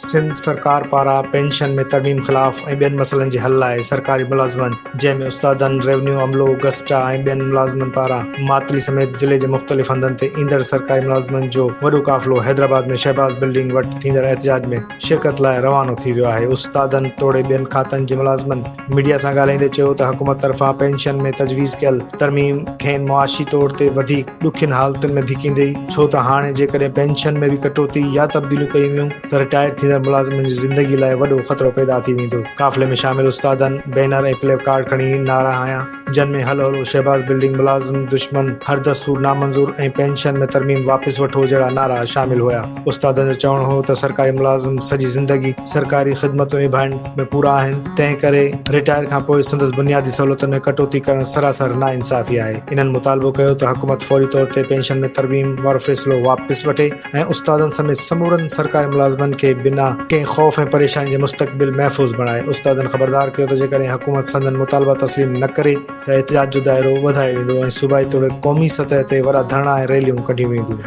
سنڌ سرڪار پاران پينشن ۾ ترميم خلاف ۽ ٻين مسئلن جي حل لاء سرڪاري ملازمن جنهن ۾ استادن، ريونيو عملو، گسٽا ۽ ٻين ملازمن پاران ماتلي سميت ضلعي جي مختلف هنڌن تي ايندڙ سرڪاري ملازمن جو وڏو قافلو حيدرآباد ۾ شهباز بلڊنگ وٽ ٿيندڙ احتجاج ۾ شرڪت لاء روانو ٿي ويو آهي استادن توڙي ٻين کاتن جي ملازمن ميڊيا سان ڳالهائيندي چيو ته حڪومت طرفان پينشن ۾ تجويز ڪيل ترميم کين معاشي طور تي وڌيڪ ڏکين حالتن ۾ ڌڪيندي ڇو ته هاڻي جيڪڏهن پينشن ۾ به ڪٽوتي يا تبديليون ڪيون ويون ته رٽائرڊ ٿيندڙ ملازمن جي زندگي لاء وڏو خطرو پيدا ٿي ويندو. قافلي ۾ شامل استادن بينر ۽ پلي ڪارڊ کڻي نعرا هنيا جن ۾ هل هلو شهباز بلڊنگ ملازم دشمن هر دستور نامنظور ۽ پينشن ۾ ترميم واپس وٺو جهڙا نعرا شامل هيا. استادن جو چوڻ هو ته سرڪاري ملازم سڄي زندگي سرڪاري خدمتون نڀائڻ ۾ پورا آهن، تنهن ڪري رٽائر کان پوء سندس بنيادي سهولتن ۾ ڪٽوتي ڪرڻ سراسر ناانصافي آهي. انهن مطالبو ڪيو ته حڪومت فوري طور تي پينشن ۾ ترميم وارو فيصلو واپس وٺي ۽ استادن سميت سمورن سرڪاري ملازمن کي بنا ڪنهن خوف ۽ پريشاني جي مستقبل محفوظ بڻائي. استادن خبردار ڪيو ته جيڪڏهن حڪومت سندن مطالبا تسليم نه ڪري ته احتجاج جو دائرو وڌايو ويندو ۽ صوبائي توڙي قومي سطح تي وڏا ڌرڻا ۽ ريليون ڪڍيون وينديون.